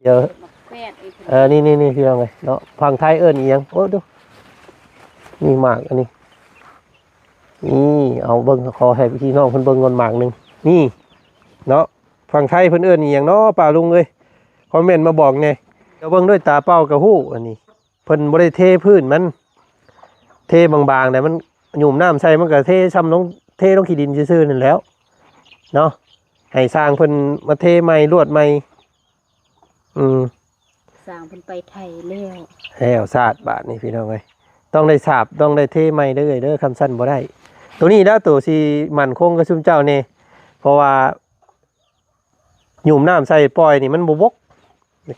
ດຽວ ໝາກແຟດ ເອີ ເອີ ນີ້ໆໆ ພີ່ນ້ອງເອີຍເນາະ ຝັ່ງໄທເອີ້ນອີ່ຫຍັງ? ໂອ້ ດູ ນີ້ໝາກອັນນີ້ ນີ້ ເອົາເບິ່ງ ຂໍໃຫ້ພີ່ນ້ອງເພິ່ນເບິ່ງກ່ອນໝາກໜຶ່ງ ນີ້ເນາະ ຝັ່ງໄທເພິ່ນເອີ້ນອີ່ຫຍັງເນາະ ປ້າລຸງເອີຍ? ຄອມເມັນມາບອກແດ່ ດຽວເບິ່ງດ້ວຍຕາເປົ່າກໍຮູ້ ອັນນີ້ ເພິ່ນບໍ່ໄດ້ເທພື້ນມັນ ເທບາງໆ ແລ້ວມັນຫຍຸ້ມນ້ຳໃສ່ ມັນກໍເທຊ່ຳລົງ ເທລົງຂີ້ດິນຊື່ໆ ນັ້ນແຫຼ້ວເນາະ ໃຫ້ຊ່າງເພິ່ນມາເທໃໝ່ ລວດໃໝ່ ອືມ ຊ່າງເພິ່ນໄປໄທແລ້ວ ແລ້ວຊາດບາດນີ້ ພີ່ນ້ອງເອີຍ ຕ້ອງໄດ້ສາບ ຕ້ອງໄດ້ເທໃໝ່ເດີເອີຍເດີ ຄຳຊັ້ນບໍ່ໄດ້ ໂຕນີ້ແຫຼະ ໂຕຊິໝັ້ນຄົງກັບຊຸມເຈົ້າແດ່ ເພາະວ່າ ຫຍຸ້ມນ້ຳໃສ່ປ່ອຍນີ້ມັນບໍ່ບົກ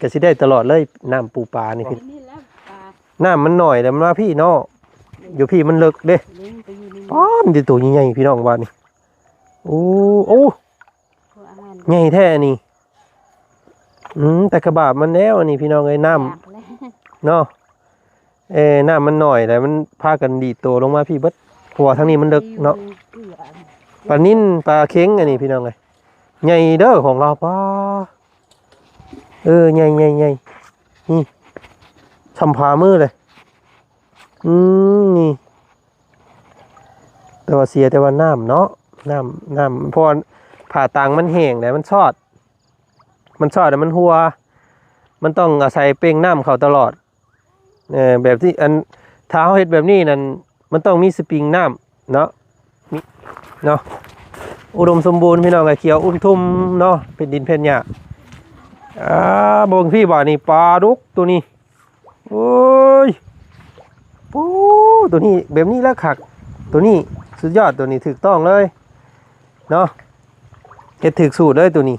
ກໍຊິໄດ້ຕະຫຼອດເລີຍ ນ້ຳປູປານີ້ພີ່ ນີ້ແຫຼະປາ ນ້ຳມັນໜ້ອຍແລ້ວມັນມາພີ້ເນາະ ຢູ່ພີ້ມັນເລິກເດ້ ນີ້ໄປຢູ່ນີ້ ປ້າ ມີແຕ່ໂຕໃຫຍ່ໆ ພີ່ນ້ອງ ບາດນີ້ ໂອ້ ໂອ້ ໃຫຍ່ແທ້ອັນນີ້ ອືມ ແຕ່ກະບາບມັນແລ້ວອັນນີ້ ພີ່ນ້ອງເອີຍ ນ້ຳເນາະ ເອີ ນ້ຳມັນໜ້ອຍແລ້ວ ມັນພາກັນດີດໂຕລົງມາພີ້ເບິດ ເພາະວ່າທາງນີ້ມັນເລິກເນາະ ປານິນ ປາເຂັງ ອັນນີ້ ພີ່ນ້ອງເອີຍ ໃຫຍ່ເດີຂອງລາວ ປ້າ ເອີ ໃຫຍ່ໆໆ ນີ້ ຊ່ຳຝ່າມືເລີຍ ອືມ ນີ້ ແຕ່ວ່າເສຍແຕ່ວ່ານ້ຳເນາະ ນ້ຳ ນ້ຳ ເພາະວ່າຜ້າຕັງມັນແຫ້ງແລ້ວ ມັນຊອດ ມັນຊອດແລ້ວມັນຮົ່ວ ມັນຕ້ອງອາໄສເປັ່ງນ້ຳເຂົ້າຕະຫຼອດ ເອີ ແບບທີ່ ອັນ ຖ້າເຮົາເຮັດແບບນີ້ນັ້ນ ມັນຕ້ອງມີສະປຣິງນ້ຳເນາະ ເນາະ ອຸດົມສົມບູນ ພີ່ນ້ອງເອີຍ ຂຽວອຸ່ມທຸ່ມເນາະ ເປັນດິນເປັນຫຍ້າ ອ່າ ເບິ່ງພີ້ບາດນີ້ ປາດຸກໂຕນີ້ ໂອ້ຍ ໂອ້ ໂຕນີ້ ແບບນີ້ລະຄັກ ໂຕນີ້ສຸດຍອດ ໂຕນີ້ຖືກຕ້ອງເລີຍເນາະ ເຮັດຖືກສູດເລີຍໂຕນີ້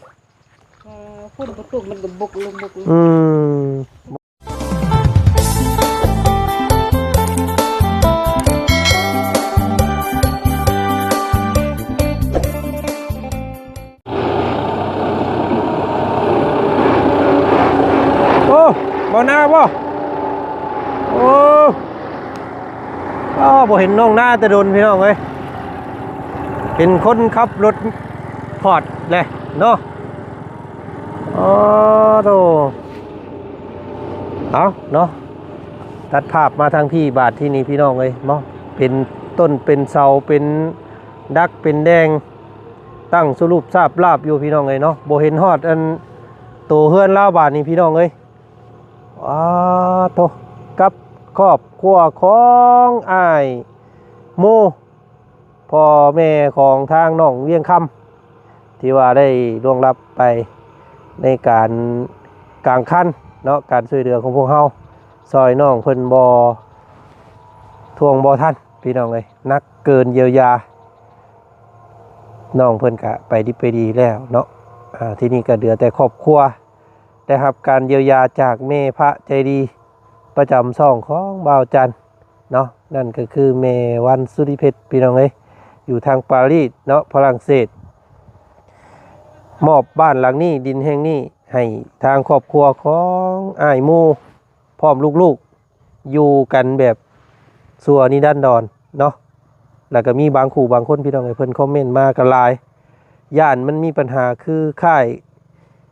ເອີ ຝົນບໍ່ຕົກມັນກໍບົກລົງ ບົກລົງ ອືມ ໂອ້ ບໍ່ໜາວບໍ່? ໂອ້ ອ້າ ບໍ່ເຫັນນ້ອງນາແຕ່ດົນ ພີ່ນ້ອງເອີຍ ເປັນຄົນຂັບລົດພອດແຫຼະເນາະ ອໍ ໂທ້ ເອົາເນາະ ຕັດພາບມາທາງພີ້ບາດທີນີ້ ພີ່ນ້ອງເອີຍເນາະ ເປັນຕົ້ນເປັນເສົາ ເປັນດັກເປັນແດງ ຕັ້ງສະຫຼຸບຊາບລາບຢູ່ ພີ່ນ້ອງເອີຍເນາະ ບໍ່ເຫັນຮອດອັນໂຕເຮືອນລາວບາດນີ້ ພີ່ນ້ອງເອີຍ ອ້າ ໂທ້ ກັບຄອບຄົວຂອງອ້າຍໂມ ພໍ່ແມ່ຂອງທາງນ້ອງວຽງຄຳ ທີ່ວ່າໄດ້ລ່ວງລັບໄປໃນການກາງຄັນເນາະ ການຊ່ວຍເຫຼືອຂອງພວກເຮົາ ຊ່ອຍນ້ອງເພິ່ນບໍ່ ທ່ວງບໍ່ທັນ ພີ່ນ້ອງເອີຍ ໜັກເກີນຢຽວຢາ ນ້ອງເພິ່ນກະໄປດີໄປດີແລ້ວເນາະ ອ່າ ທີນີ້ກະເຫຼືອແຕ່ຄອບຄົວ ໄດ້ຮັບການຢຽວຢາຈາກແມ່ພະໃຈດີປະຈຳຊ່ອງຂອງບ່າວຈັນເນາະ ນັ້ນກໍຄືແມ່ວັນສຸລິເພັດ ພີ່ນ້ອງເອີຍ ຢູ່ທາງປາຣີສເນາະ ຝຣັ່ງເສດ ມອບບ້ານຫຼັງນີ້ ດິນແຫ່ງນີ້ໃຫ້ທາງຄອບຄົວຂອງອ້າຍໝູ່ ພ້ອມລູກໆ ຢູ່ກັນແບບຊົ່ວນິລັນດອນເນາະ ແລ້ວກໍມີບາງຄູ່ບາງຄົນ ພີ່ນ້ອງເອີຍ ເພິ່ນຄອມເມັນມາກໍຫຼາຍ ຢ້ານມັນມີບັນຫາຄືຄ້າຍ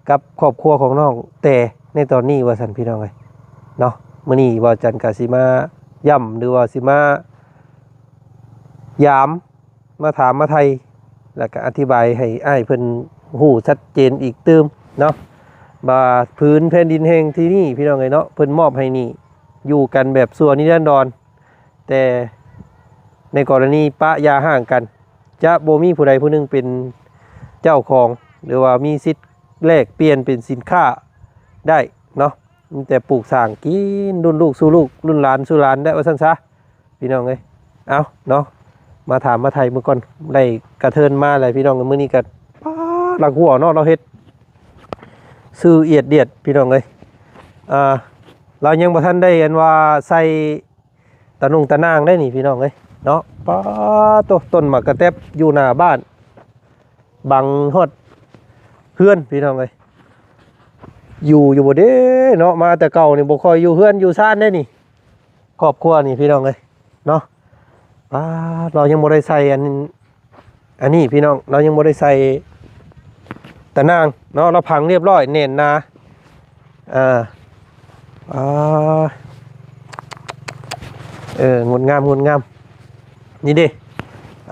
ກັບຄອບຄົວຂອງນ້ອງແຕ່ໃນຕອນນີ້ວ່າຊັ້ນ ພີ່ນ້ອງເອີຍເນາະ ມື້ນີ້ບ່າວຈັນກໍຊິມາຢ້ຳ ຫຼືວ່າຊິມາຢາມ ມາຖາມມາໄຖ່ ແລ້ວກະອະທິບາຍໃຫ້ອ້າຍເພິ່ນຮູ້ຊັດເຈນອີກຕື່ມເນາະ ວ່າຜືນແຜ່ນດິນແຫ່ງທີ່ນີ້ ພີ່ນ້ອງເອີຍເນາະ ເພິ່ນມອບໃຫ້ນີ້ ຢູ່ກັນແບບຊົ່ວນິລັນດອນ ແຕ່ໃນກໍລະນີປະຢ່າຮ້າງກັນ ຈະບໍ່ມີຜູ້ໃດຜູ້ໜຶ່ງເປັນເຈົ້າຂອງ ຫຼືວ່າມີສິດແລກປ່ຽນເປັນສິນຄ້າໄດ້ເນາະ ມີແຕ່ປູກສ້າງກິນ ລຸ້ນລູກສູ່ລູກ ລຸ້ນຫຼານສູ່ຫຼານໄດ້ ວ່າຊັ້ນຊະ ພີ່ນ້ອງເອີຍ ເອົາເນາະ ມາຖາມມາໄຖ່ເບິ່ງກ່ອນ ໄດ້ກະເທີນມາແລ້ວ ພີ່ນ້ອງ ມື້ນີ້ກະ ປາດ ລັກຫົວເນາະ ລາວເຮັດຊື່ອຽດດຽດ ພີ່ນ້ອງເອີຍ ອ່າ ລາວຍັງບໍ່ທັນໄດ້ອັນວ່າໃສ່ຕາໜຸ່ງຕານາງໄດ້ນີ້ ພີ່ນ້ອງເອີຍເນາະ ປາດໂທ້ ຕົ້ນໝາກກະແຕັບຢູ່ໜ້າບ້ານ ບັງຮອດເຮືອນ ພີ່ນ້ອງເອີຍ ຢູ່ຢູ່ບໍ່ເດ້ເນາະ ມາແຕ່ເກົ່ານີ້ບໍ່ຄ່ອຍຢູ່ເຮືອນຢູ່ຊານເດ້ນີ້ ຄອບຄົວນີ້ ພີ່ນ້ອງເອີຍເນາະ ປາດ ລາວຍັງບໍ່ໄດ້ໃສ່ອັນ ອັນນີ້ ພີ່ນ້ອງ ລາວຍັງບໍ່ໄດ້ໃສ່ຕາໜ່າງເນາະ ລາວຝັງລຽບຮ້ອຍແໜ້ນໜາ ອ່າ ອ່າ ເອີ ງົດງາມ ງົດງາມ ນີ້ເດ້.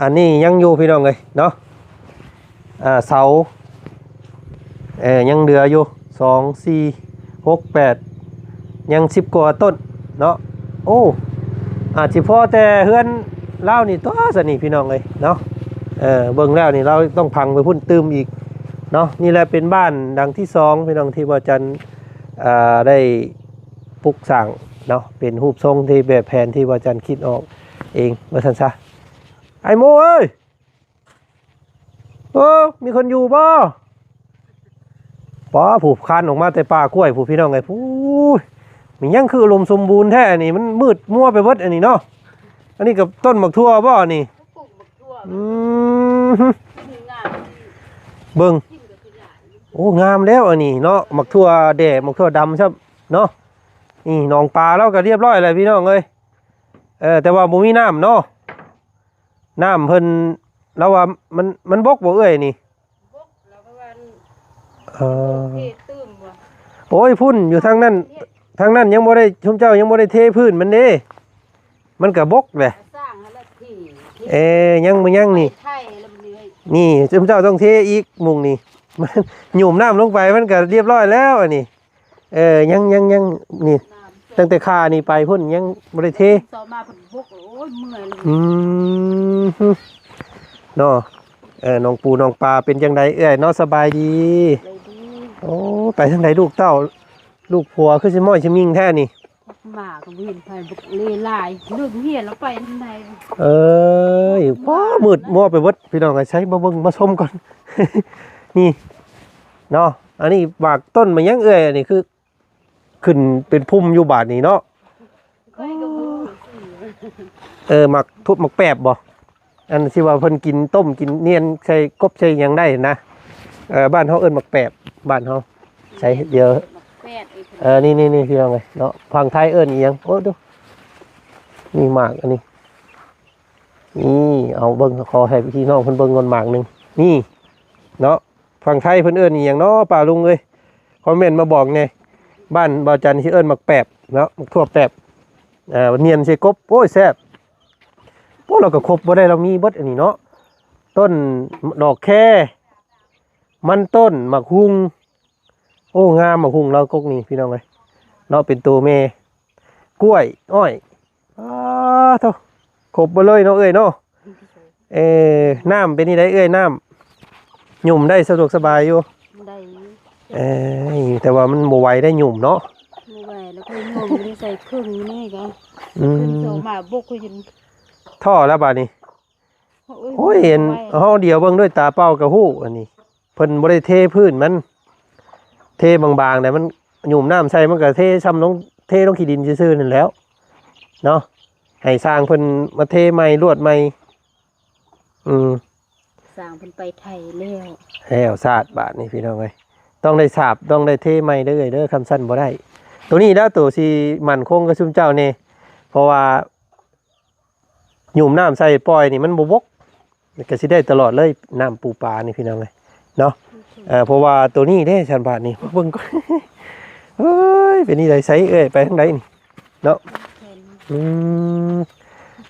ອັນນີ້ຍັງຢູ່ພີ່ນ້ອງເອີຍເນາະ ອ່າ ເສົາ ເອີ ຍັງເຫຼືອຢູ່ ສອງ ສີ່ ຫົກ ແປດ ຍັງສິບກວ່າຕົ້ນເນາະ. ໂອ້ ອາດຊິພໍແຕ່ເຮືອນລາວນີ້ຕົວະຊັ້ນນີ້ພີ່ນ້ອງເອີຍເນາະ. ເອີ ເບິ່ງແລ້ວນີ້ລາວຕ້ອງພັງໄປພຸ້ນຕື່ມອີກເນາະ. ນີ້ແຫຼະເປັນບ້ານຫຼັງທີສອງພີ່ນ້ອງ ທີ່ບ່າວຈັນ ອ່າ ໄດ້ປຸກສ້າງເນາະ ເປັນຮູບຊົງທີ່ແບບແຜນທີ່ບ່າວຈັນຄິດອອກເອງວ່າຊັ້ນຊະ. ອ້າຍໂມເອີຍ ເອີ ມີຄົນຢູ່ບໍ່? ປ້າ ຜູ້ຄານອອກມາແຕ່ປ່າກ້ວຍຜູ້ ພີ່ນ້ອງເອີຍ. ໂອ້ຍ ມີຫຍັງຄືອຸດົມສົມບູນແທ້ອັນນີ້ ມັນມືດມົວໄປເບິດອັນນີ້ເນາະ. ອັນນີ້ກໍຕົ້ນໝາກຖົ່ວບໍ່ນີ້? ປູກໝາກຖົ່ວ ອືມ ງາມ ເບິ່ງ ກິນກໍຄືຫຼາຍ ໂອ້ ງາມແລ້ວອັນນີ້ເນາະ ໝາກຖົ່ວແດ່ ໝາກຖົ່ວດຳຊ້ຳເນາະ. ນີ້ໜອງປາລາວກໍລຽບຮ້ອຍແລ້ວພີ່ນ້ອງເອີຍ. ເອີ ແຕ່ວ່າບໍ່ມີນ້ຳເນາະ ນ້ຳເພິ່ນ ລາວວ່າມັນ ມັນບົກບໍ່ເອື້ອຍນີ້? ບົກ ລາວວ່າ ເອີ ເທຕື່ມບໍ່? ໂອ້ຍ ພຸ້ນຢູ່ທາງນັ້ນ ເຮັດ ທາງນັ້ນຍັງບໍ່ໄດ້ ຊຸມເຈົ້າຍັງບໍ່ໄດ້ເທພື້ນມັນເດ້ ມັນກະບົກແຫຼະ ສ້າງຫັ້ນລະ ເທ ເທ ເອີ ຍັງບໍ່ຍັງນີ້ ໄຖແລ້ວມັນເລື່ອຍ ນີ້ ຊຸມເຈົ້າຕ້ອງເທອີກມຸງນີ້ ຫຍຸ້ມນ້ຳລົງໄປ ມັນກະລຽບຮ້ອຍແລ້ວອັນນີ້. ເອີ ຍັງ ຍັງ ຍັງ ນີ້ ນ້ຳ ຕັ້ງແຕ່ຂ້ານີ້ໄປພຸ້ນຍັງບໍ່ໄດ້ເທ ເຊົ້າມາເພິ່ນບົກ ໂອ້ຍ ເມື່ອຍ ອືມ ເນາະ. ເອີ ນ້ອງປູນ້ອງປາເປັນຈັ່ງໃດເອື້ອຍເນາະ? ສະບາຍດີ ສະບາຍດີ. ໂອ້ ໄປທາງໃດລູກເຕົ້າ ລູກຜົວຄືຊິມ້ອຍຊິມິ່ງແທ້ນີ້? ໝາກໍບໍ່ເຫັນໃຜ ບັກເລຫຼາຍ ເລີກໂຮງຮຽນແລ້ວໄປທາງໃດ? ເອີຍ ຟ້າມືດມົວໄປເບິດ ພີ່ນ້ອງເອີຍ. ໃສມາເບິ່ງມາຊົມກ່ອນ ນີ້ເນາະ. ອັນນີ້ໝາກຕົ້ນໝາກຫຍັງເອື້ອຍ? ອັນນີ້ຄື ຂຶ້ນເປັນພຸ່ມຢູ່ບາດນີ້ເນາະ. ຂ້ອຍກໍບໍ່ຮູ້ຊື່ ເອີ ໝາກທຸບໝາກແປບບໍ່? ອັນທີ່ວ່າເພິ່ນກິນ ຕົ້ມກິນນຽນໃສ່ກົບໃສ່ຫຍັງໄດ້ນະ. ເອີ ບ້ານເຮົາເອີ້ນໝາກແປບ ບ້ານເຮົາ. ໃສ່ ດຽວ ໝາກແປບ ເອີ ນີ້ໆໆ ພີ່ນ້ອງເອີຍເນາະ. ຝັ່ງໄທເອີ້ນອີ່ຫຍັງ? ໂອ້ ດູ ນີ້ໝາກອັນນີ້ ນີ້ ເອົາເບິ່ງ ຂໍໃຫ້ພີ່ນ້ອງເພິ່ນເບິ່ງກ່ອນໝາກໜຶ່ງ ນີ້ເນາະ. ຝັ່ງໄທເພິ່ນເອີ້ນອີ່ຫຍັງເນາະ ປ້າລຸງເອີຍ? ຄອມເມັນມາບອກແດ່. ບ້ານບ່າວຈັນຊິເອີ້ນໝາກແປບເນາະ ໝາກຖົ່ວແປບ ອ່າ ນຽນໃສ່ກົບ ໂອ້ຍ ແຊບ. ໂອ້ ລາວກໍຄົບບໍ່ໄດ້ ລາວມີເບິດອັນນີ້ເນາະ ຕົ້ນດອກແຄ ມັນຕົ້ນ ໝາກຫຸ່ງ. ໂອ້ ງາມໝາກຫຸ່ງລາວກົກນີ້ ພີ່ນ້ອງເອີຍເນາະ ເປັນໂຕແມ່ ກ້ວຍ ອ້ອຍ. ອ້າໂທ້ ຄົບເບິດເລີຍເນາະເອື້ອຍເນາະ. ເອີ ນ້ຳເປັນຈັ່ງໃດເອື້ອຍ? ນ້ຳຫຍຸ້ມໄດ້ສະດວກສະບາຍຢູ່? ໄດ້ ເອີ ແຕ່ວ່າມັນບໍ່ໄຫວໄດ້ຫຍຸ້ມເນາະ ບໍ່ໄຫວ. ແລ້ວກໍຫຍຸ້ມໃສ່ເຄິ່ງນີ້ກໍ ອືມ ຂຶ້ນສອງມາບົກ ຂ້ອຍຈົນທໍ້ແລ້ວບາດນີ້. ໂອ້ຍ ໂອ້ຍ ເຫັນເຮົາດຽວເບິ່ງດ້ວຍຕາເປົ່າກໍຮູ້ ອັນນີ້ເພິ່ນບໍ່ໄດ້ເທພື້ນມັນ ເທບາງໆ ແຕ່ມັນຫຍຸ້ມນ້ຳໃສ່ ມັນກໍເທຊ່ຳລົງ ເທລົງຂີ້ດິນຊື່ໆ ນັ້ນແຫຼ້ວເນາະ. ໃຫ້ຊ່າງເພິ່ນມາເທໃໝ່ ລວດໃໝ່. ອືມ ຊ່າງເພິ່ນໄປໄທແລ້ວ ແລ້ວຊາດບາດນີ້ ພີ່ນ້ອງເອີຍ. ຕ້ອງໄດ້ສາບ ຕ້ອງໄດ້ເທໃໝ່ເດີເອື້ອຍເດີ ຄຳຊັ້ນບໍ່ໄດ້. ໂຕນີ້ແຫຼະ ໂຕຊິໝັ້ນຄົງກັບຊຸມເຈົ້າແດ່ ເພາະວ່າ ຫຍຸ້ມນ້ຳໃສ່ປ່ອຍນີ້ມັນບໍ່ບົກ ກໍຊິໄດ້ຕະຫຼອດເລີຍ ນ້ຳປູປານີ້ ພີ່ນ້ອງເອີຍເນາະ. ເອີ ເພາະວ່າໂຕນີ້ເດ້ ຊັ້ນບາດນີ້ເບິ່ງກ່ອນ. ເອີຍ ເປັນນີ້ໃດ ໃສເອື້ອຍ ໄປທາງໃດນີ້ເນາະ? ອືມ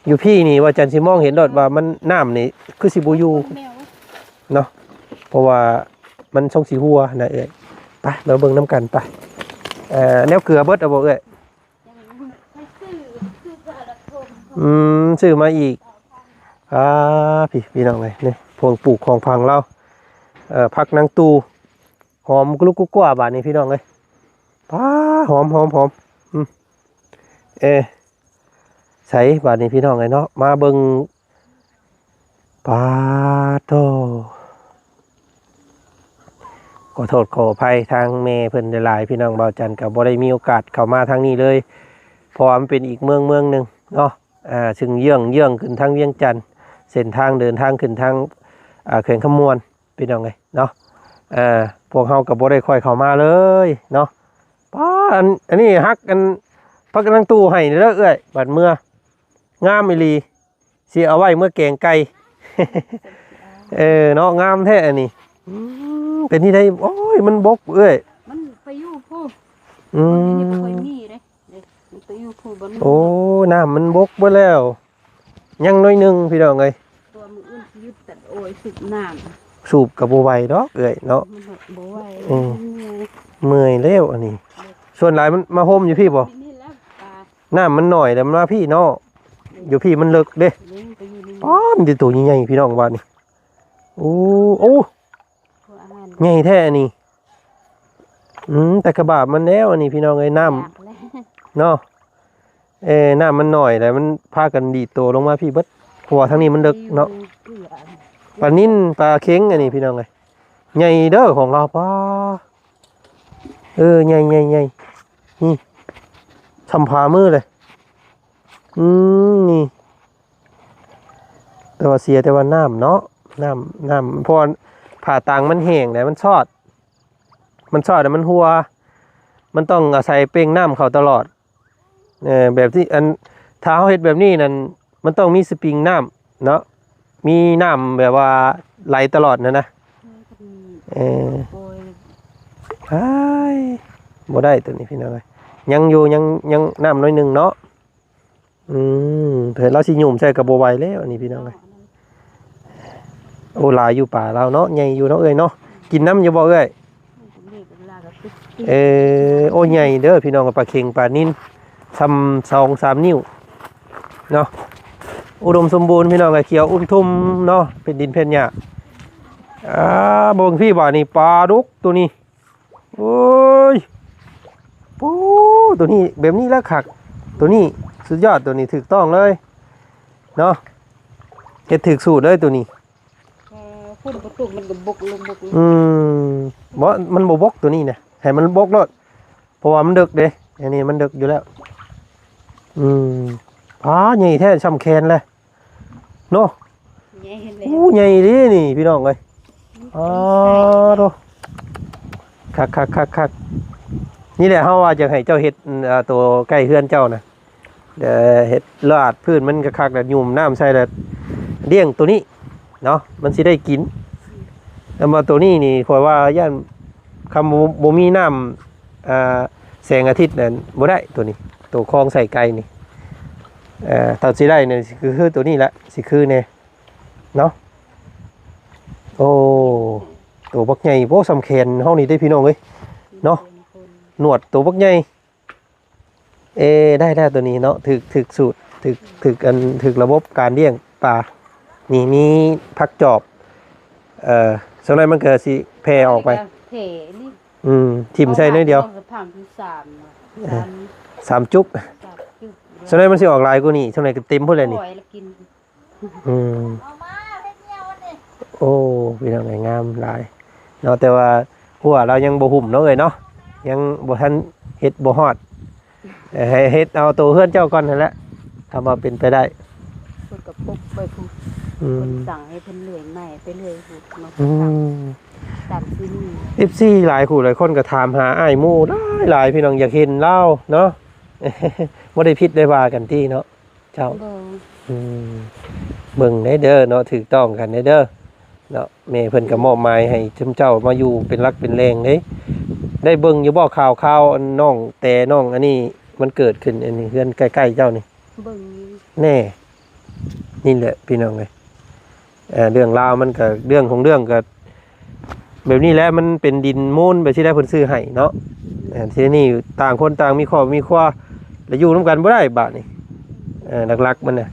ຢູ່ພີ້ນີ້ວ່າຈັນຊິມອງເຫັນໂລດວ່າມັນ ນ້ຳນີ້ຄືຊິບໍ່ຢູ່ເນາະ ເພາະວ່າມັນຊົງຊິຮົ່ວນະເອື້ອຍ. ໄປ ມາເບິ່ງນຳກັນໄປ. ເອີ ແນວເກືອເບິດແລ້ວບໍ່ເອື້ອຍ? ອືມ ຊື້ມາອີກ. ອ່າ ພີ່ ພີ່ນ້ອງເອີຍ ນີ້ ພວກປູກຂອງຝັງລາວ ເອີ ຜັກນາງຕູ ຫອມກຸລຸກກຸກກວາບາດນີ້ ພີ່ນ້ອງເອີຍ. ປ້າ ຫອມ ຫອມ ຫອມ ອືມ ເອີ ໃສບາດນີ້ ພີ່ນ້ອງເອີຍເນາະ ມາເບິ່ງ ປາໂທ້ ຂໍໂທດຂໍອະໄພທາງແມ່ເພິ່ນຫຼາຍໆ ພີ່ນ້ອງ. ບ່າວຈັນກໍບໍ່ໄດ້ມີໂອກາດເຂົ້າມາທາງນີ້ເລີຍ ເພາະວ່າມັນເປັນອີກເມືອງ ເມືອງໜຶ່ງເນາະ ເຊິ່ງເຍື້ອງ ເຍື້ອງຂຶ້ນທາງວຽງຈັນ ເສັ້ນທາງເດີນທາງຂຶ້ນທາງ ອ່າ ແຂວງຄຳມ່ວນ ພີ່ນ້ອງເອີຍເນາະ. ເອີ ພວກເຮົາກໍບໍ່ໄດ້ຄ່ອຍເຂົ້າມາເລີຍເນາະ. ປ້າ ອັນ ອັນນີ້ຮັກ ອັນ ພັກນາງຕູ້ໃຫ້ເດີເອື້ອຍ ບາດເມືອ ງາມອີ່ຫຼີ. ຊິເອົາໄວ້ເມືອແກງໄກ່ ເອີເນາະ ງາມແທ້ອັນນີ້. ອືມ ເປັນທີ່ໃດ? ໂອ້ຍ ມັນບົກເອື້ອຍ ມັນໄປຢູ່ພຸ້ນ ອືມ ມັນບໍ່ຄ່ອຍມີເດ້ ເດ້ ມັນໄປຢູ່ພູບໍ່ມີ ໂອ້ ນ້ຳມັນບົກເບິດແລ້ວ ຍັງໜ້ອຍໜຶ່ງພີ່ນ້ອງເອີຍ ຕົວມື້ອື່ນຊິຢຸດຕັດໂອ້ຍ ສູບນ້ຳ ສູບກໍບໍ່ໄຫວດອກເອື້ອຍເນາະ ມັນບໍ່ໄຫວ ເອີ ມັນເມື່ອຍ ເມື່ອຍແລ້ວອັນນີ້ ເອີ ສ່ວນຫຼາຍມັນມາໂຮມຢູ່ພີ້ບໍ່? ທີ່ນີ້ແຫຼະປາ ນ້ຳມັນໜ້ອຍແລ້ວມັນມາພີ້ເນາະ ຢູ່ພີ້ມັນເລິກເດ້ ເອີ ໄປຢູ່ນີ້ ປ້າ ມີແຕ່ໂຕໃຫຍ່ໆ ພີ່ນ້ອງບາດນີ້ ໂອ້ ໂອ້ ໃຫຍ່ແທ້ອັນນີ້ ອືມ ແຕ່ກະບາບມັນແລ້ວອັນນີ້ພີ່ນ້ອງເອີຍ ນ້ຳເນາະ ເອີ ນ້ຳມັນໜ້ອຍແລ້ວມັນພາກັນດີດໂຕລົງມາພີ້ເບິດ ເພາະວ່າທາງນີ້ມັນເລິກເນາະ ປານິນປາເຂັງອັນນີ້ພີ່ນ້ອງເອີຍ ໃຫຍ່ເດີຂອງລາວ ປ້າ ເອີ ໃຫຍ່ໆໆ ນີ້ ຊ່ຳຝ່າມືເລີຍ ອືມ ນີ້ ແຕ່ວ່າເສຍແຕ່ວ່ານ້ຳເນາະ ນ້ຳ ນ້ຳ ເພາະວ່າຜ້າຕັງມັນແຫ້ງແລ້ວ ມັນຊອດ ມັນຊອດແລ້ວມັນຮົ່ວ ມັນຕ້ອງອາໄສເປັ່ງນ້ຳເຂົ້າຕະຫຼອດ ເອີ ແບບທີ່ ອັນ ຖ້າເຮົາເຮັດແບບນີ້ນັ້ນ ມັນຕ້ອງມີສະປຣິງນ້ຳເນາະ ມີນ້ຳແບບວ່າໄຫຼຕະຫຼອດຫັ້ນນະ ເອີ ໂອ້ຍ ອ້າຍ ບໍ່ໄດ້ໂຕນີ້ພີ່ນ້ອງເອີຍ ຍັງຢູ່ ຍັງ ຍັງນ້ຳໜ້ອຍໜຶ່ງເນາະ ອືມ ເພິ່ນລາວຊິຫຍຸ່ມໃສ່ກໍບໍ່ໄຫວແລ້ວອັນນີ້ພີ່ນ້ອງເອີຍ ໂອ້ ຫຼາຍຢູ່ປາລາວເນາະ ໃຫຍ່ຢູ່ເນາະເອື້ອຍເນາະ ກິນນຳຢູ່ບໍ່ເອື້ອຍ? ເອີ ໂອ້ ໃຫຍ່ເດີພີ່ນ້ອງ ປາເຂັງປານິນ ຊ່ຳສອງສາມນິ້ວເນາະ ອຸດົມສົມບູນພີ່ນ້ອງ ຂຽວອຸ່ມທຸ່ມເນາະ ເປັນດິນເປັນຫຍ້າ ອ່າ ເບິ່ງພີ້ບາດນີ້ ປາດຸກໂຕນີ້ ໂອ້ຍ ໂອ້ ໂຕນີ້ແບບນີ້ລະຄັກ ໂຕນີ້ສຸດຍອດ ໂຕນີ້ຖືກຕ້ອງເລີຍເນາະ ເຮັດຖືກສູດເລີຍໂຕນີ້ ເອີ ຝົນບໍ່ຕົກມັນກໍບົກລົງ ບົກລົງ ອືມ ບໍ່ ມັນບໍ່ບົກໂຕນີ້ນະ ໃຫ້ມັນບົກໂລດ ເພາະວ່າມັນເດິກເດ້ ອັນນີ້ມັນເດິກຢູ່ແລ້ວ ອືມ ປາ ໃຫຍ່ແທ້ ຊ່ຳແຂນເລີຍ ເນາະ ໃຫຍ່ແລ້ວ ໂອ້ ໃຫຍ່ເດ້ນີ້ພີ່ນ້ອງເອີຍ ອໍ ໂທ້ ຄັກໆໆໆ ນີ້ແຫຼະເຮົາວ່າຢາກໃຫ້ເຈົ້າເຮັດ ອາ ໂຕໃກ້ເຮືອນເຈົ້ານະ ເອີ ເຮັດລາດພື້ນມັນຄັກໆ ແລ້ວຫຍຸ້ມນ້ຳໃສ່ ແລ້ວລ້ຽງໂຕນີ້ເນາະ ມັນຊິໄດ້ກິນ ແຕ່ວ່າໂຕນີ້ນີ້ ຂ້ອຍວ່າຢ້ານ ຄັນບໍ່ ບໍ່ມີນ້ຳ ອ່າ ແສງອາທິດນັ້ນບໍ່ໄດ້ໂຕນີ້ ໂຕຄອງໃສ່ໄກ່ນີ້ ເອີ ຖ້າຊິໄດ້ນີ້ຄື ຄືໂຕນີ້ແຫຼະ ຊິຄືແດ່ເນາະ ໂອ້ ໂຕບັກໃຫຍ່ ໂອ້ ຊ່ຳແຂນເຮົານີ້ເດ້ພີ່ນ້ອງເອີຍເນາະ ໜວດໂຕບັກໃຫຍ່ ເອີ ໄດ້ແລ້ວໂຕນີ້ເນາະ ຖືກ ຖືກສູດ ຖືກ ຖືກອັນ ຖືກລະບົບການລ້ຽງປາ ນີ້ມີຜັກຈອບ ເອີ ສ່ວນໃຫຍ່ມັນກໍຊິແຜ່ອອກໄປ ແຜ່ນີ້ ອືມ ຖິ້ມໃສ່ໜ້ອຍດຽວ ເອົາ ສາມ ສາມຈຸກ ສາມຈຸກ ສ່ວນໃຫຍ່ມັນຊິອອກຫຼາຍກວ່ານີ້ ສ່ວນໃຫຍ່ກໍເຕັມພຸ້ນແຫຼະນີ້ ອືມ ໂອ້ ພີ່ນ້ອງເອີຍ ງາມຫຼາຍເນາະ ແຕ່ວ່າຮົ້ວລາວຍັງບໍ່ຫຸ້ມເນາະເອີຍເນາະ ຍັງບໍ່ທັນເຮັດບໍ່ຮອດ ໃຫ້ເຮັດເອົາໂຕເຮືອນເຈົ້າກ່ອນຫັ້ນແຫຼະ ຖ້າວ່າເປັນໄປໄດ້ ເພິ່ນກໍປົກໄວ້ພຸ້ນ ອືມ ເພິ່ນສັ່ງໃຫ້ເພິ່ນເລື່ອຍໄມ້ໄປເລື່ອຍພຸ້ນເນາະ ອືມ ຕາມທີ່ນີ້ ເອັຟຊີ ຫຼາຍຄູ່ຫຼາຍຄົນກໍຖາມຫາອ້າຍໝູ່ຫຼາຍໆ ພີ່ນ້ອງ ຢາກເຫັນລາວເນາະ ບໍ່ໄດ້ຜິດໄດ້ວ່າກັນຕິເນາະ ເຈົ້າ ບໍ່ ອືມ ເບິ່ງແດ່ເດີເນາະ ຖືກຕ້ອງກັນແດ່ເດີເນາະ ແມ່ເພິ່ນກໍມອບໝາຍໃຫ້ຊຸມເຈົ້າມາຢູ່ເປັນຫຼັກເປັນແຫຼ່ງເດ້ ໄດ້ເບິ່ງຢູ່ບໍ່ຂ່າວໆ ອັນນ້ອງແຕນ້ອງອັນນີ້ ມັນເກີດຂຶ້ນອັນນີ້ ເຮືອນໃກ້ໆເຈົ້ານີ້ ເບິ່ງຢູ່ ແນ່ ນີ້ແຫຼະພີ່ນ້ອງເອີຍ ເອີ ເລື່ອງລາວມັນກໍ ເລື່ອງຂອງເລື່ອງກໍ ແບບນີ້ແຫຼະ ມັນເປັນດິນມູນແບບຊີ້ແຫຼະ ເພິ່ນຊື້ໃຫ້ເນາະ ເອີ ທີນີ້ຕ່າງຄົນຕ່າງມີຄອບມີຄົວ ແລ້ວຢູ່ນຳກັນບໍ່ໄດ້ບາດນີ້ ເອີ ຫຼັກໆມັນນະ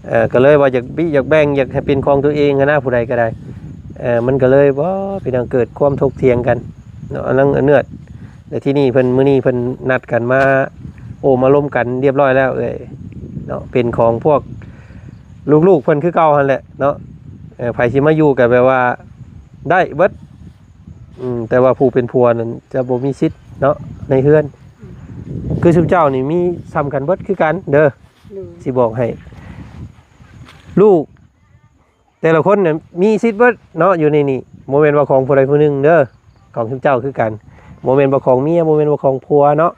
ເອີ ກໍເລີຍວ່າຢາກບິຢາກແບ່ງ ຢາກໃຫ້ເປັນຂອງຕົວເອງຫັ້ນນະ ຜູ້ໃດກໍໄດ້ ເອີ ມັນກໍເລີຍ ບໍ່ ພີ່ນ້ອງ ເກີດຄວາມຖົກຖຽງກັນເນາະ ອັນນັ້ນອັນເໜືອດ ແລ້ວທີນີ້ເພິ່ນ ມື້ນີ້ເພິ່ນນັດກັນມາໂອ້ມາລົມກັນຮຽບຮ້ອຍແລ້ວເອີຍເນາະ ເປັນຂອງພວກລູກໆເພິ່ນຄືເກົ່າຫັ້ນແຫຼະເນາະ ເອີ ໃຜຊິມາຢູ່ກໍແບບວ່າ ໄດ້ເບິດ ອືມ ແຕ່ວ່າຜູ້ເປັນຜົວນັ້ນຈະບໍ່ມີສິດເນາະ ໃນເຮືອນ ອືມ ຄືຊຸມເຈົ້ານີ້ມີສ່ຳກັນເບິດຄືກັນເດີ ໂດຍ ຊິບອກໃຫ້ ລູກແຕ່ລະຄົນນະມີສິດເບິດເນາະ ຢູ່ໃນນີ້ ບໍ່ແມ່ນວ່າຂອງຜູ້ໃດຜູ້ໜຶ່ງເດີ ຂອງຊຸມເຈົ້າຄືກັນ ບໍ່ແມ່ນວ່າຂອງເມຍ ບໍ່ແມ່ນວ່າຂອງຜົວເນາະ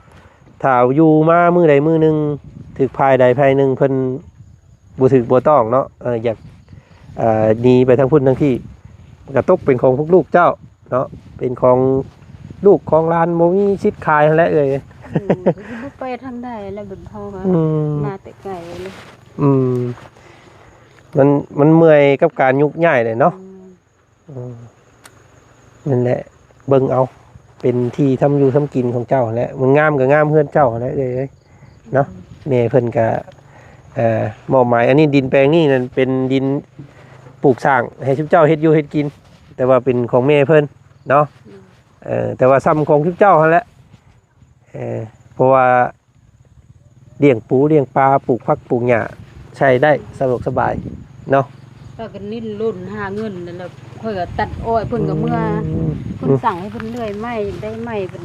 ຖ້າຢູ່ມາມື້ໃດມື້ໜຶ່ງ ຖືກຝ່າຍໃດຝ່າຍໜຶ່ງເພິ່ນ ບໍ່ຖືກບໍ່ຕ້ອງເນາະ ເອີ ຢາກ ເອີ ໜີໄປທາງພຸ້ນທາງພີ້ ມັນກະຕົກເປັນຂອງພວກລູກເຈົ້າເນາະ ເປັນຂອງລູກຂອງຫຼານ ບໍ່ມີສິດຂາຍຫັ້ນແຫຼະເອີຍ ຢູ່ ບໍ່ไปทางใดแล้ว แบบเฮาก็ อืม มาแต่ไกลเลย อืม มัน มันเมื่อยกับการยุกย้ายเลยเนาะ อืม อืม นั่นแหละ เบิ่งเอา เป็นที่ทำอยู่ทำกินของเจ้าหั้นแหละ มันงามก็งามเฮือนเจ้าหั้นแหละเอ้ย เนาะ แม่เพิ่นก็ เอ่อ มอบหมาย อันนี้ดินแปลงนี้นั่นเป็นดินปลูกสร้างให้ชุมเจ้าเฮ็ดอยู่เฮ็ดกิน แต่ว่าเป็นของแม่เพิ่นเนาะ อืม เอ่อ แต่ว่าซ่ำของชุมเจ้าหั้นแหละ เอ่อ เพราะว่าเลี้ยงปูเลี้ยงปลา ปลูกผักปลูกหญ้า ใช้ได้สะดวกสบายเนาะ ก็ดิ้นรนหาเงินนั่นแหละ ข้อยก็ตัดอ้อย เพิ่นก็เมือ อืม เพิ่นสั่งให้เพิ่นเลื่อยไม้ ได้ไม้เพิ่น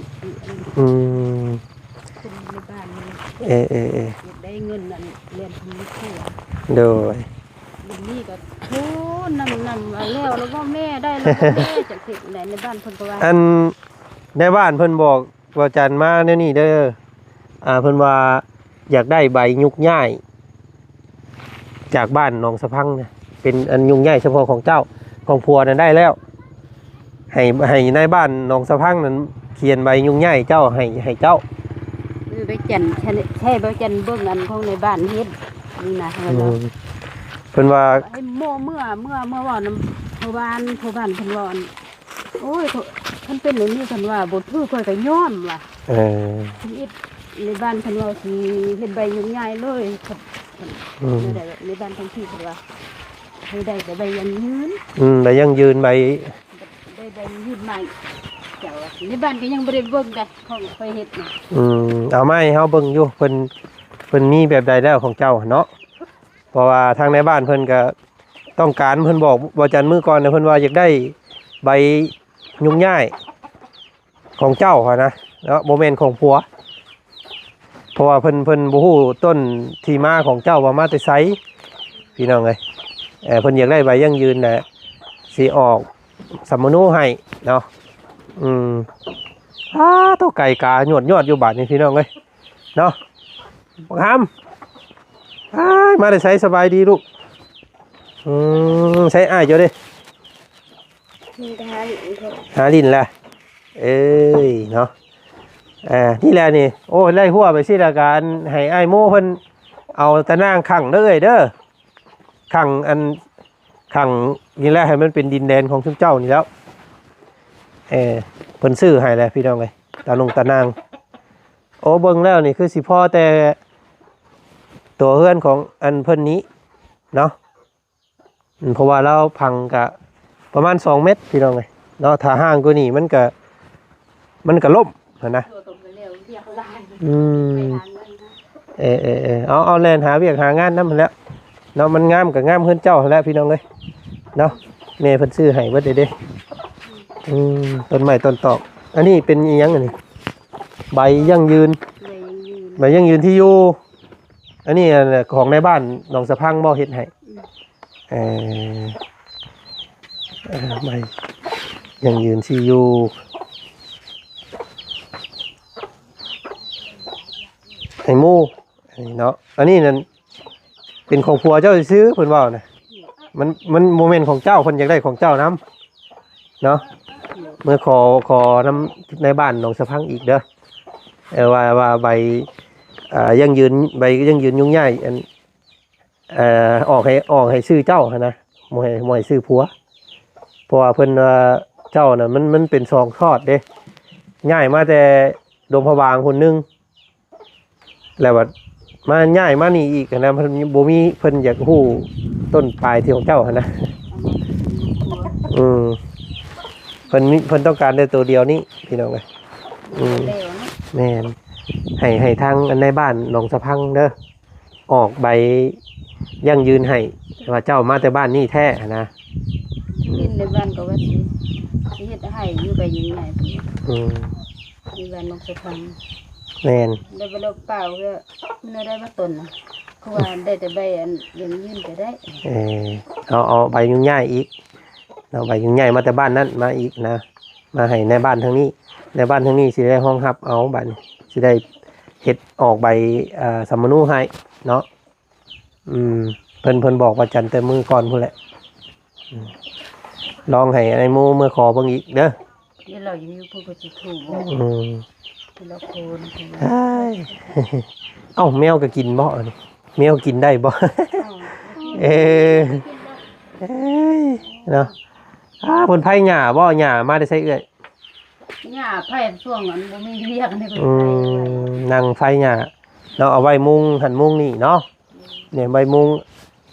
อืม เพิ่นในบ้านนี่ เออๆๆ อยากได้เงินนั่นเรียนเพิ่นมาช่วย โดย บัดนี้ก็โทรนำๆ ว่าแล้ว แล้วบ่แม่ ได้แล้วบ่แม่ จังซี่แหละ ในบ้านเพิ่นก็ว่า อัน ในบ้านเพิ่นบอก บ่าวจันมาแนวนี้เด้อ อ่า เพิ่นว่าอยากได้ใบยุกย้าย จากบ้านหนองสะพังนะ เป็นอันยุกย้ายเฉพาะของเจ้า ของผัวนั้นได้แล้ว ให้ ให้นายบ้านหนองสะพังนั้นเขียนใบยุกย้ายเจ้าให้ ให้เจ้า เออ ใบจัน ใช่ ใช่ ใบจันเบิ่งอันของในบ้านเฮ็ดนี่นะ เออ เพิ่นว่า ให้โมเมื่อ เมื่อ เมื่อเว้านำพ่อบ้าน พ่อบ้านเพิ่นว่า โอ้ย คันเป็นแบบนี้ คันว่าบ่ถืก ข้อยก็ยอมว่ะ เออ เฮ็ดในบ้าน คันว่าสิเฮ็ดใบยุกย้ายเลย อืม ในบ้านทั้งที่ คันว่าให้ได้แต่ใบยั่งยืน อืม ใบยั่งยืน ใบ ได้ใบยั่งยืนใหม่ เจ้า ในบ้านก็ยังบ่ได้เบิ่งเด้ ของข้อยเฮ็ดนะ อืม เอามาให้เฮาเบิ่งอยู่ เพิ่น เพิ่นมีแบบใดแล้วของเจ้าเนาะ เพราะว่าทางในบ้านเพิ่นก็ต้องการ เพิ่นบอกบ่าวจันมื้อก่อนนะ เพิ่นว่าอยากได้ใบยุกย้ายของเจ้าหั้นนะเนาะ บ่แม่นของผัว เพราะว่าเพิ่น เพิ่นบ่ฮู้ต้นที่มาของเจ้าว่ามาแต่ไส พี่น้องเอ้ย เอ่อ เพิ่นอยากได้ใบยั่งยืนแหละ สิออกสัมมโนให้เนาะ อืม อ้า โตไก่กายวดๆ อยู่บาดนี้พี่น้องเอ้ย เนาะ บักหำ อ้าย มาแต่ไส สบายดีลูก อืม ไสอ้ายเจ้าเด้ มีแต่หาหลินเพิ่น หาหลินล่ะ เอ้ย เนาะ อ่า นี่แหละนี่ โอ้ ไล่หัวไปสิละกัน ให้อ้ายโมเพิ่นเอาตะนางขังเด้อเอ้ยเด้อ ขังอัน ขังนี่แหละ ให้มันเป็นดินแดนของชุมเจ้านี่แล้ว เออ เพิ่นซื้อให้แล้วพี่น้องเอ้ย ตะนงตะนาง โอ้ เบิ่งแล้วนี่คือสิพอแต่ตัวเฮือนของอันเพิ่นนี้เนาะ อืม เพราะว่าลาวพังกะประมาณสองเมตรพี่น้องเอ้ยเนาะ ถ้าห่างกว่านี้มันกะ มันกะล้มหั้นนะ อืม เออๆๆ เอา เอาแล่นหาเวียกหางานนำหั้นแหล้วเนาะ มันงามกะงามเฮือนเจ้าหั้นแหละพี่น้องเอ้ยเนาะ แม่เพิ่นซื้อให้เบิดเด้ อืม ต้นไม้ต้นตอก อันนี้เป็นอิหยังอันนี้ ใบยั่งยืน ใบยั่งยืน ใบยั่งยืนที่อยู่ อันนี้อันของในบ้านหนองสะพังบ่เฮ็ดให้ อืม เอ่อ เอ่อ ใบยั่งยืนที่อยู่ ให้หมู่ อันนี้เนาะ อันนี้นั่นเป็นของผัวเจ้าซื่อๆ เพิ่นเว้านะ มัน มันบ่แม่นของเจ้า เพิ่นอยากได้ของเจ้านำเนาะ เมื่อขอ ขอนำในบ้านหนองสะพังอีกเด้อ เอ่อ ว่า ว่าใบ อ่า ยั่งยืน ใบยั่งยืนยุงย้าย อัน เอ่อ ออกให้ ออกให้ชื่อเจ้าหั้นนะ บ่ให้ บ่ให้ชื่อผัว เพราะว่าเพิ่นว่าเจ้าน่ะ มัน มันเป็นสองทอดเด้ ย้ายมาแต่ดงพะบางคนหนึ่ง แล้วบัดมาย้ายมานี่อีกหั้นนะ เพิ่นบ่มี เพิ่นอยากฮู้ต้นปลายที่ของเจ้าหั้นนะ อืม เพิ่นมี เพิ่นต้องการแต่ตัวเดียวนี้ พี่น้องเอ้ย อืม แล้วเนาะ แม่น ให้ ให้ทางอันในบ้านหนองสะพังเด้อ ออกใบยั่งยืนให้ ว่าเจ้ามาแต่บ้านนี้แท้หั้นนะ อืม ดินในบ้านก็ว่าสิ สิเฮ็ดให้อยู่ใบใหญ่ๆ อืม ในบ้านหนองสะพัง แม่น ได้บ่ ดอกเปล่าก็มันได้มาต้นนะ คือว่าได้แต่ใบอันยั่งยืนก็ได้ เออ เอา เอาใบยุงย้ายอีก เอาใบยุงย้ายมาแต่บ้านนั้นมาอีกนะ มาให้ในบ้านทางนี้ ในบ้านทางนี้สิได้รองรับเอา บัดนี้สิได้เฮ็ดออกใบ เอ่อ สัมมโนให้เนาะ อืม เพิ่น เพิ่นบอกว่าจันแต่มื้อก่อนพู้นแหละ อืม ลองให้ไอ้หมู่เมือขอเบิ่งอีกเด้อ เดี๋ยวเราอยู่พู้นก็สิถูก อืม ທີລະຄົນ ເອີຍ ເອົ້າ ແມວກໍກິນບໍ່ອັນນີ້? ແມວກິນໄດ້ບໍ່? ເອີ ເອີຍ ເນາະ. ອ້າ ເພິ່ນໄຜຫຍ້າບໍ່? ຫຍ້າມາແຕ່ໃສເອື້ອຍ? ຫຍ້າໄຜຊ່ວງນັ້ນບໍ່ມີວຽກນີ້ເພິ່ນ ອືມ ໄຜໄວ້ ນັ່ງໄຜຫຍ້າເນາະ ເອົາໄວ້ມຸງຫັ້ນມຸງນີ້ເນາະ. ແມ່ນ ໄວ້ມຸງ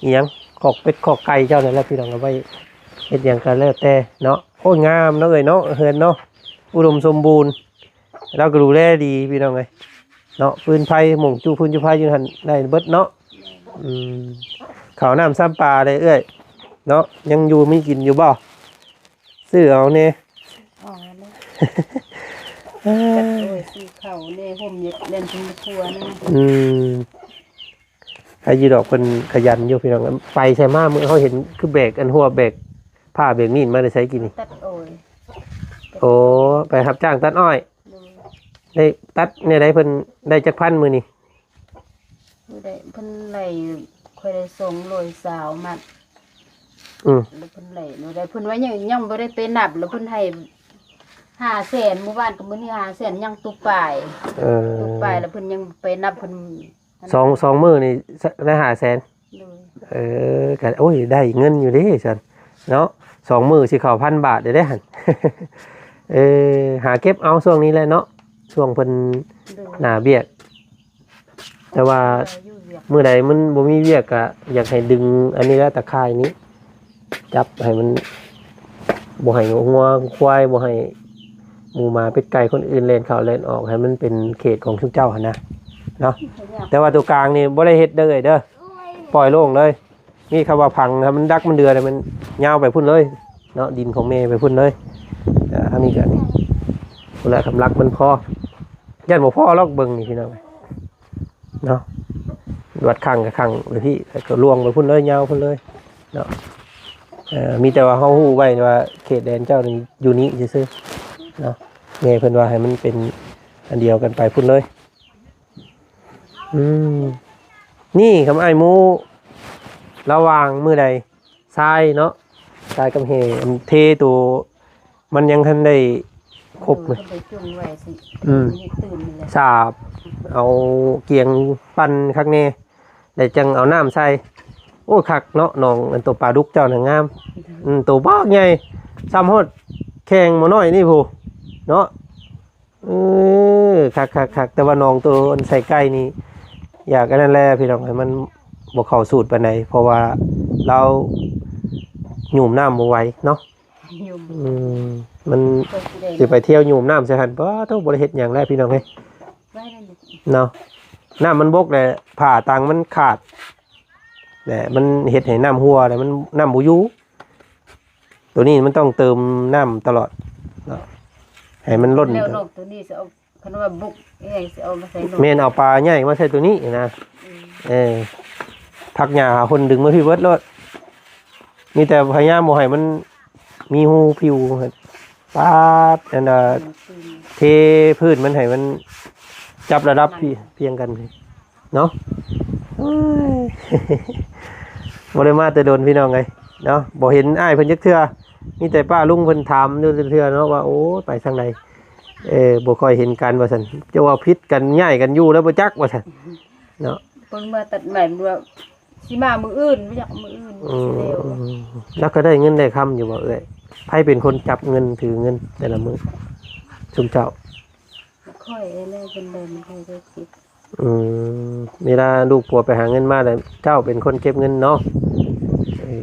ອີ່ຫຍັງ ຄອກເປັດຄອກໄກ່ເຈົ້ານັ້ນແຫຼະພີ່ນ້ອງ ເອົາໄວ້ເຮັດຫຍັງກໍແລ້ວແຕ່ເນາະ. ໂອ້ຍ ງາມເນາະເອື້ອຍເນາະ ເຮືອນເນາະ ອຸດົມສົມບູນ. ລາວກໍດູແລດີພີ່ນ້ອງເອີຍເນາະ ຟືນໄຟ ໝົງຈຸຟືນຈຸໄຟຢູ່ຫັ້ນໄດ້ເບິດເນາະ. ອືມ ເຂົ້ານ້ຳຊຳປາເດ້ເອື້ອຍເນາະ ຍັງຢູ່ມີກິນຢູ່ບໍ່? ຊື້ເອົາແດ່ ເອົາແດ່ ເອີ ຊື້ເຂົ້າແດ່ ຫົ່ມຢາກແລ່ນເປັນຄົວແດ່. ອືມ ໃຫ້ຢູ່ດອກ ເພິ່ນຂະຫຍັນຢູ່ພີ່ນ້ອງ. ໄປໃສມາ ມື້ເຮົາເຫັນຄືແບກອັນຫົວ ແບກຜ້າແບກມີດມາແຕ່ໃສກີ້ນີ້? ຕັດອ້ອຍ. ໂອ້ ໄປຮັບຈ້າງຕັດອ້ອຍ. ໂດຍ. ໄດ້ຕັດແນວໃດ? ເພິ່ນໄດ້ຈັກພັນມື້ນີ້? ມື້ໃດເພິ່ນໄລ່ ຂ້ອຍໄດ້ສອງຮ້ອຍຊາວມັດ. ອືມ ແລ້ວເພິ່ນໄລ່ມື້ໃດ ເພິ່ນວ່າຍັງ ຍັງບໍ່ໄດ້ໄປນັບ ແລ້ວເພິ່ນໃຫ້ຫ້າແສນ ມື້ວານກັບມື້ນີ້ຫ້າແສນ ຍັງຕຸປາຍ. ເອີ ຕຸປາຍ ແລ້ວເພິ່ນຍັງໄປນັບ ເພິ່ນ ສອງ ສອງມື້ນີ້ ສະ ໄດ້ຫ້າແສນ. ໂດຍ. ເອີ ກໍ ໂອ້ຍ ໄດ້ເງິນຢູ່ເດ້ຊັ້ນເນາະ ສອງມື້ຊິເຂົ້າພັນບາດເດ້ຫັ້ນ. ເອີ ຫາເກັບເອົາຊ່ວງນີ້ແຫຼະເນາະ ຊ່ວງເພິ່ນ ໂດຍ ໜ້າວຽກ. ແຕ່ວ່າ ຢູ່ວຽກ ມື້ໃດມັນບໍ່ມີວຽກ ກໍຢາກໃຫ້ດຶງອັນນີ້ແຫຼະ ຕາຂ່າຍນີ້ ຈັບໃຫ້ມັນ ບໍ່ໃຫ້ງົວຄວາຍ ບໍ່ໃຫ້ໝູໝາເປັດໄກ່ຄົນອື່ນແລ່ນເຂົ້າແລ່ນອອກ ໃຫ້ມັນເປັນເຂດຂອງຊຸມເຈົ້າຫັ້ນນະເນາະ. ແຕ່ວ່າຕົວກາງນີ້ບໍ່ໄດ້ເຮັດເດີເອື້ອຍເດີ ປ່ອຍໂລ່ງເລີຍ. ນີ້ຄຳວ່າຝັງ ຖ້າມັນດັກມັນເດືອ ມັນຍາວໄປພຸ້ນເລີຍເນາະ ດິນຂອງແມ່ໄປພຸ້ນເລີຍ. ອ່າ ທາງນີ້ກໍນີ້ ພຸ້ນແຫຼະ ກຳລັງມັນພໍ ຢ້ານບໍ່ພໍລອກ ເບິ່ງນີ້ພີ່ນ້ອງເນາະ ລວດຂັງກໍຂັງໄປພີ້ ແລ້ວກໍລວງໄປພຸ້ນເລີຍ ຍາວພຸ້ນເລີຍເນາະ. ເອີ ມີແຕ່ວ່າເຮົາຮູ້ໄວ້ວ່າເຂດແດນເຈົ້ານີ້ຢູ່ນີ້ຊື່ໆເນາະ ແມ່ເພິ່ນວ່າໃຫ້ມັນເປັນອັນດຽວກັນໄປພຸ້ນເລີຍ. ອືມ ນີ້ຄຳອ້າຍໝູ ລະຫວ່າງມື້ໃດ ຊາຍເນາະ ຊາຍກັບແຮ່ ອັນເທໂຕ ມັນຍັງທັນໄດ້ຄົບ ໂດຍ ເພິ່ນໄດ້ຈຸ່ມໄວ້ຊິ ອືມ ມື້ນີ້ຕື່ມນີ້ແຫຼະ ສາບເອົາກຽງປັ່ນຄັກແນ່ ແລ້ວຈັ່ງເອົານ້ຳໃສ່. ໂອ້ ຄັກເນາະ ໜອງອັນໂຕປາດຸກເຈົ້ານະງາມ ອືມ ໂຕບັກໃຫຍ່ ສ່ຳຮອດແຂ່ງໝໍນ້ອຍນີ້ພຸ້ນເນາະ. ເອີ ຄັກໆໆ ແຕ່ວ່າໜອງໂຕອັນໃສ່ໄກ່ນີ້ ຢາກອັນນັ້ນແຫຼະພີ່ນ້ອງ ໃຫ້ມັນບໍ່ເຂົ້າສູດປານໃດ ເພາະວ່າລາວຫຍຸ້ມນ້ຳບໍ່ໄຫວເນາະ. ຫຍຸ້ມ ອືມ ມັນ ກໍຊິໄດ້ ຊິໄປທ່ຽວຫຍຸ້ມນ້ຳໃສ່ຫັ້ນ ປາໂທ້ ບໍ່ໄດ້ເຮັດຫຍັງແລ້ວພີ່ນ້ອງເອີຍ ໄວ້ນັ້ນແຫຼະ ເນາະ. ນ້ຳມັນບົກແຫຼະ ຜ້າຕັງມັນຂາດແຫຼະ ມັນເຮັດໃຫ້ນ້ຳຮົ່ວແຫຼະ ມັນ ນ້ຳບໍ່ຢູ່. ໂຕນີ້ມັນຕ້ອງເຕີມນ້ຳຕະຫຼອດເນາະ ໃຫ້ມັນລົ້ນ ແລ້ວນອກໂຕນີ້ຊິເອົາ ຄັນວ່າບົກແຮງຊິເອົາມາໃສ່ ແມ່ນ ເອົາປາໃຫຍ່ມາໃສ່ໂຕນີ້ນະ. ອືມ ເອີ ຜັກຫຍ້າຫາຄົນດຶງມາພີ້ເບິດໂລດ ມີແຕ່ພະຍາຍາມບໍ່ໃຫ້ມັນມີຮູຜິວ ປາດ ອັນນ່າ ອືມ ເທພື້ນມັນໃຫ້ມັນຈັບລະດັບ ມັນ ພຽງກັນ. ເນາະ ໂອ້ຍ ບໍ່ໄດ້ມາແຕ່ດົນພີ່ນ້ອງເອີຍເນາະ ບໍ່ເຫັນອ້າຍເພິ່ນຈັກເທື່ອ ມີແຕ່ປ້າລຸງເພິ່ນຖາມຢູ່ເທື່ອເນາະວ່າ ໂອ້ຍ ໄປທາງໃດ ເອີ ບໍ່ຄ່ອຍເຫັນກັນວ່າຊັ້ນ ຈະວ່າຜິດກັນຍ້າຍກັນຢູ່ແລ້ວບໍ່ຈັກວ່າຊັ້ນເນາະ. ເພິ່ນມາຕັດໄມ້ ເພິ່ນວ່າຊິມາມື້ອື່ນ ບໍ່ຢາກມື້ອື່ນ ອືມ ຊິແລ້ວ ອືມ ແລ້ວກໍໄດ້ເງິນໄດ້ຄຳຢູ່ບໍ່ເອື້ອຍ? ໃຜເປັນຄົນຈັບເງິນຖືເງິນແຕ່ລະມື້ ຊຸມເຈົ້າ? ຂ້ອຍແຫຼະ ເພິ່ນໄດ້ ມັນຄ່ອຍໄດ້ເກັບ ອືມ ເວລາລູກຜົວໄປຫາເງິນມາແລ້ວ ເຈົ້າເປັນຄົນເກັບເງິນເນາະ. ເອີ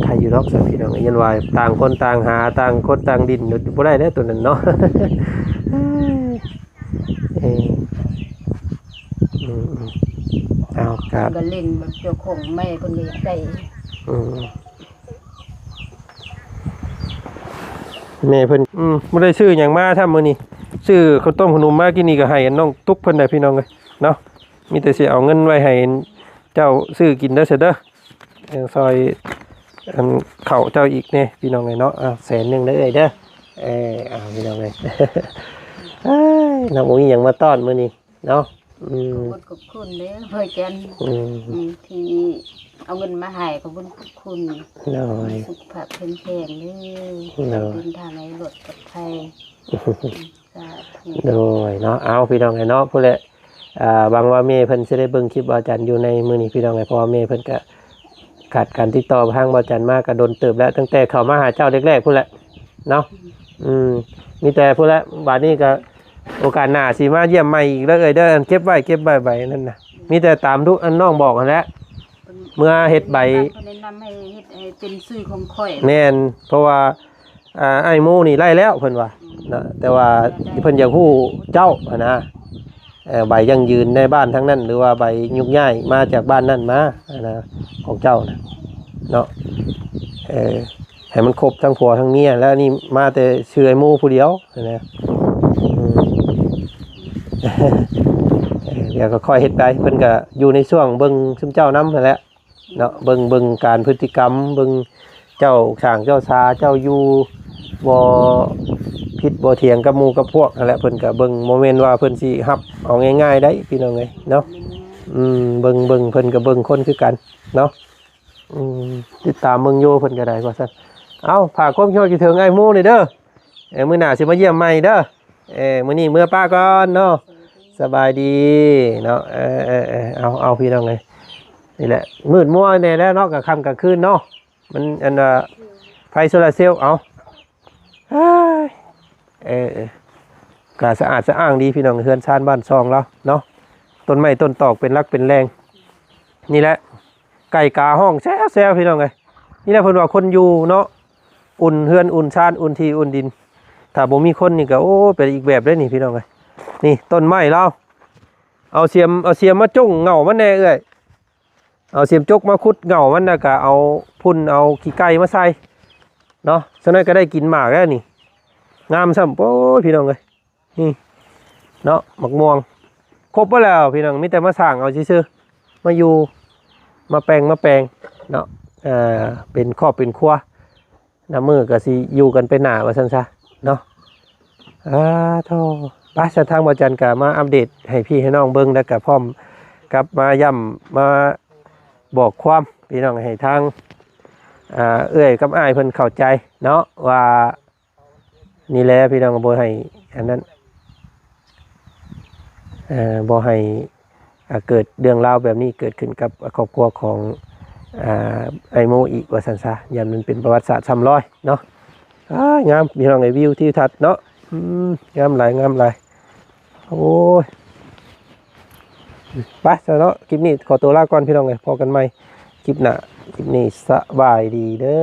ໃຄຢູ່ດອກຊັ້ນພີ່ນ້ອງ ຢ້ານວ່າຕ່າງຄົນຕ່າງຫາ ຕ່າງຄົນຕ່າງດິ້ນ ບໍ່ໄດ້ແລ້ວໂຕນັ້ນເນາະ. ເອີ ອືມໆ ເອົາ ກໍ ກໍເລັ່ງແບບເຈົ້າຂອງແມ່ເພິ່ນກໍຢາກໄດ້ ອືມ. ແມ່ເພິ່ນ ອືມ ບໍ່ໄດ້ຊື້ຫຍັງມາຊ້ຳມື້ນີ້ ຊື້ເຂົ້າຕົ້ມຂະໜົມມາກິນນີ້ ກໍໃຫ້ອັນນ້ອງຕຸກເພິ່ນໄດ໋ພີ່ນ້ອງເອີຍເນາະ. ມີແຕ່ຊິເອົາເງິນໄວ້ໃຫ້ເຈົ້າຊື້ກິນເດີ ເດີ ເອີ ຊ່ອຍອັນເຂົ້າເຈົ້າອີກແດ່ພີ່ນ້ອງເອີຍເນາະ. ອ່າ ແສນໜຶ່ງເດີເອື້ອຍເດີ. ເອີ ເອົາພີ່ນ້ອງເອີຍ ເອີຍ ເນາະ ບໍ່ມີຫຍັງມາຕ້ອນມື້ນີ້ ເນາະ. ອືມ ຂອບຄຸນ ຂອບຄຸນເດີ ພໍ່ຈັນ ອືມ ອືມ ທີ່ເອົາເງິນມາໃຫ້ ຂອບຄຸນ ຂອບຄຸນ ໂດຍ ສຸຂະພາບເຂັ້ມແຂງເດີ ໂດຍ ເດີນທາງໃຫ້ລົດປອດໄພ ສາທຸ ໂດຍເນາະ ເອົາ ພີ່ນ້ອງເອີຍເນາະ ພຸ້ນແຫຼະ ອ່າ ຫວັງວ່າແມ່ເພິ່ນຊິໄດ້ເບິ່ງຄລິບບ່າວຈັນຢູ່ໃນມື້ນີ້ ພີ່ນ້ອງເອີຍ ເພາະວ່າແມ່ເພິ່ນກະຂາດການຕິດຕໍ່ທາງບ່າວຈັນມາກະດົນເຕີບແລ້ວ ຕັ້ງແຕ່ເຂົ້າມາຫາເຈົ້າແລກໆ ພຸ້ນແຫຼະເນາະ ອືມ ມີແຕ່ພຸ້ນແຫຼະ ບາດນີ້ກະໂອກາດໜ້າຊິມາຢ້ຽມໃໝ່ອີກເດີເອີຍເດີ ເກັບໄວ້ ເກັບໄວ້ໃບນັ້ນນະ ມີແຕ່ຕາມທີ່ອັນນ້ອງບອກຫັ້ນແຫຼະ ເມື່ອເຮັດໃບ ເພິ່ນແນະນຳໃຫ້ເຮັດໃຫ້ເປັນຊື່ຂອງຂ້ອຍ ແມ່ນ ເພາະວ່າ ອ່າ ອ້າຍໂມນີ້ໄດ້ແລ້ວເພິ່ນວ່າ ອືມ ນະ ແຕ່ວ່າເພິ່ນຢາກຮູ້ເຈົ້າຫັ້ນນະ ເອີ ໃບຢັ້ງຢືນໃນບ້ານທາງນັ້ນ ຫຼືວ່າໃບຍົກຍ້າຍມາຈາກບ້ານນັ້ນມາຫັ້ນນະ ຂອງເຈົ້ານະເນາະ ເອີ ໃຫ້ມັນຄົບທັງຜົວທັງເມຍ ແລ້ວນີ້ມາແຕ່ຊື່ອ້າຍໂມຜູ້ດຽວຫັ້ນນະ ອືມ ເອີ ດຽວກະຄ່ອຍເຮັດໄປ ເພິ່ນກະຢູ່ໃນຊ່ວງເບິ່ງຊຸມເຈົ້ານຳຫັ້ນແຫຼະ ເນາະ ເບິ່ງ ເບິ່ງການພຶດຕິກຳ ເບິ່ງເຈົ້າຊ່າງເຈົ້າຊາ ເຈົ້າຢູ່ບໍ່ຜິດບໍ່ຖຽງກັບໝູ່ກັບພວກຫັ້ນແຫຼະ ເພິ່ນກະເບິ່ງ ບໍ່ແມ່ນວ່າເພິ່ນຊິຮັບເອົາງ່າຍໆໄດ໋ ພີ່ນ້ອງເອີຍເນາະ ອືມ ເບິ່ງ ເບິ່ງ ເພິ່ນກະເບິ່ງຄົນຄືກັນເນາະ ອືມ ຕິດຕາມເບິ່ງຢູ່ ເພິ່ນກະໄດ້ວ່າຊັ້ນ ເອົ້າ ຝາກຄວາມຄິດຮອດຄິດເຖິງອ້າຍໂມນີ້ເດີ ເອີ ມື້ໜ້າຊິມາຢ້ຽມໃໝ່ເດີ ເອີ ມື້ນີ້ເມືອປະກ່ອນເນາະ ສະບາຍດີເນາະ ເອີ ເອີ ເອີ ເອົາ ເອົາ ພີ່ນ້ອງເອີຍ ນີ້ແຫຼະ ມືດມົວແດ່ແລ້ວເນາະ ກາງຄ່ຳກາງຄືນເນາະ ມັນ ອັນວ່າ ໄຟໂຊລາເຊວ ເອົາ ເອີ ເອີ ກະສະອາດສະອ້າງດີ ພີ່ນ້ອງ ເຮືອນຊານບ້ານຊ່ອງລາວເນາະ ຕົ້ນໄມ້ຕົ້ນຕອກເປັນຫຼັກເປັນແຫຼ່ງ ນີ້ແຫຼະ ໄກ່ກາຮ້ອງແຊວໆ ພີ່ນ້ອງເອີຍ ນີ້ແຫຼະ ເພິ່ນວ່າຄົນຢູ່ເນາະ ອຸ່ນເຮືອນອຸ່ນຊານ ອຸ່ນທີ່ອຸ່ນດິນ ຖ້າບໍ່ມີຄົນນີ້ກະ ໂອ້ ເປັນອີກແບບເດ້ນີ້ ພີ່ນ້ອງເອີຍ ນີ້ຕົ້ນໄມ້ລາວ ເອົາສຽມ ເອົາສຽມມາຈົງເຫງົ້າມັນແດ່ເອື້ອຍ ເອົາສຽມຈົກມາຂຸດເຫງົ້າມັນ ແລ້ວກະເອົາຝຸ່ນເອົາຂີ້ໄກ່ມາໃສ່ເນາະ ຊັ້ນນັ້ນກະໄດ້ກິນໝາກແລ້ວນີ້ ງາມຊ້ຳ ໂອ້ຍ ພີ່ນ້ອງເອີຍ ນີ້ເນາະ ໝາກມ່ວງ ຄົບເບິດແລ້ວພີ່ນ້ອງ ມີແຕ່ມາສ້າງເອົາຊື່ໆ ມາຢູ່ ມາແປງ ມາແປງເນາະ ເອີ ເປັນຄອບເປັນຄົວ ນັບມື້ກະຊິຢູ່ກັນໄປໜ້າວ່າຊັ້ນຊະເນາະ ອາ ໂທ້ ໄປ ຊັ້ນທາງບ່າວຈັນກະມາອັບເດດໃຫ້ພີ່ໃຫ້ນ້ອງເບິ່ງ ແລ້ວກະພ້ອມກັບມາຢ້ຳມາບອກຄວາມ ພີ່ນ້ອງ ໃຫ້ທາງ ອ່າ ເອື້ອຍກັບອ້າຍເພິ່ນເຂົ້າໃຈເນາະ ວ່າ ນີ້ແຫຼະພີ່ນ້ອງ ບໍ່ໃຫ້ອັນນັ້ນ ເອີ ບໍ່ໃຫ້ ອ່າ ເກີດເລື່ອງລາວແບບນີ້ເກີດຂຶ້ນກັບຄອບຄົວຂອງ ອ່າ ອ້າຍໂມອີກວ່າຊັ້ນຊະ ຢ້ານມັນເປັນປະຫວັດສາດຊ້ຳລອຍເນາະ ອ້າຍ ງາມພີ່ນ້ອງເອີຍ ວິວທິວທັດເນາະ ອືມ ງາມຫຼາຍ ງາມຫຼາຍ ໂອ້ຍ ໄປຊະເນາະ ຄລິບນີ້ຂໍຕົວລາກ່ອນພີ່ນ້ອງເອີຍ ພໍ້ກັນໃໝ່ຄລິບໜ້າ ຄລິບນີ້ສະບາຍດີເດີ.